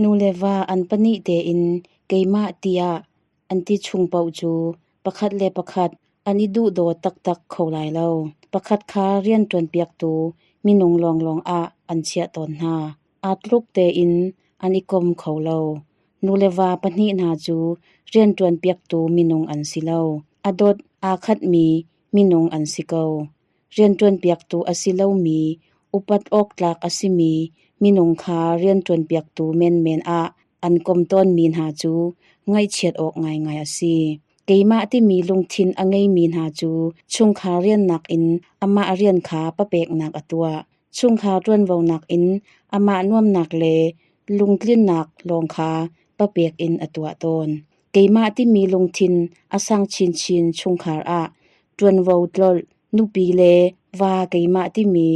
Nu le va an pahnih tein keimah tiah an ti chung paoh cu pakhat le pakhat an i duhdaw taktak kho lai lo. Pakhat kha rianṭuanpiaktu minung lawnglawng ah an chiah tawn hna. Aa tluk tein an i kom kho lo. Nu le va pahnih hna cu rianṭuanpiaktu minung an si lo. A dawt aa khatmi minung an si ko. Rianṭuanpiaktu a si lomi, upat awk tlak a simi minung kha rianṭuanpiaktu menmen ah an kom tawnmi hna cu ngaihchiat awk ngaingai a si. Keimah timi lungthin a ngeimi hna cu chungkhar riannak in amah rian kha papeknak a tuah. Chungkhar ṭuanvonak in amah nuamnak le lungtlinnak lawng kha papek in a tuah tawn. Keimah timi lungthin a sang chinchin chungkhar ah ṭuanvo tlolh, nupi le va keimah timi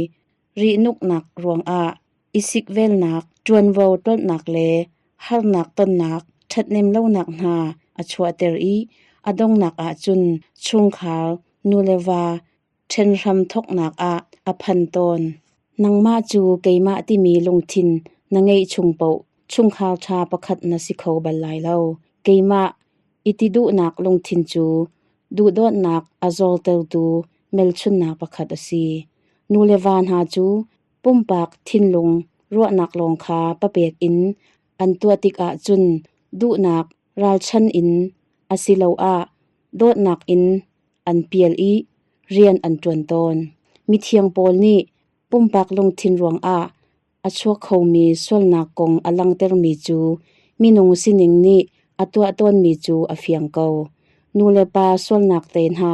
rihnuknak ruangah i sikvelnak, ṭuanvo tlolhnak le harnak tonnak, ṭhathnem lonak hna a chuahter i a donghnak ahcun chungkhar nu le va ṭhen hramthawknak ah a phan tawn. Nangmah cu keimah timi lungthin na ngeih chung paoh chungkhar ṭha pakhat na si kho bal lai lo. Keimah i ti duhnak lungthin cu duhdawtnak a zortertu melchunhnak pakhat a si. Nu le va hna cu pumpak thinlung ruahnak lawng kha papek in an tuah tikah cun duhnak ralchan in asiloah dawtnak in an pial i rian an ṭuan tawn. Mithiang pawl nih pumpak lungthin ruangah a chuak khomi sualnak kong a langhtermi cu minung sining nih a tuah tawnmi cu a fiang ko. Nu le pa sualnak te hna,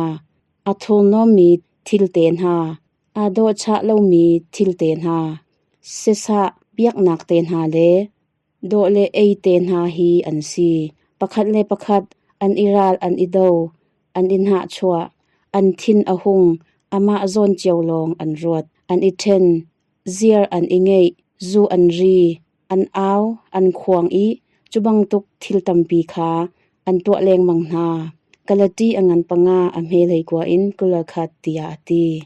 a thurhnawmmi thil te hna, aa dawhchah lomi thil te hna, sisah biaknak te hna le dawh le ei te hna hi an si. Pakhat le pakhat an i ral an i do, an i hnahchuah, an thin a hung, amah zawn cio lawng an ruat, an i ṭhen, ziar an i ngeih, zu an ri, an au, an khuang i cu bantuk thil tampi kha an tuah lengmang hna. Galati a ngan panga a hme 29 in 21 tiah a ti.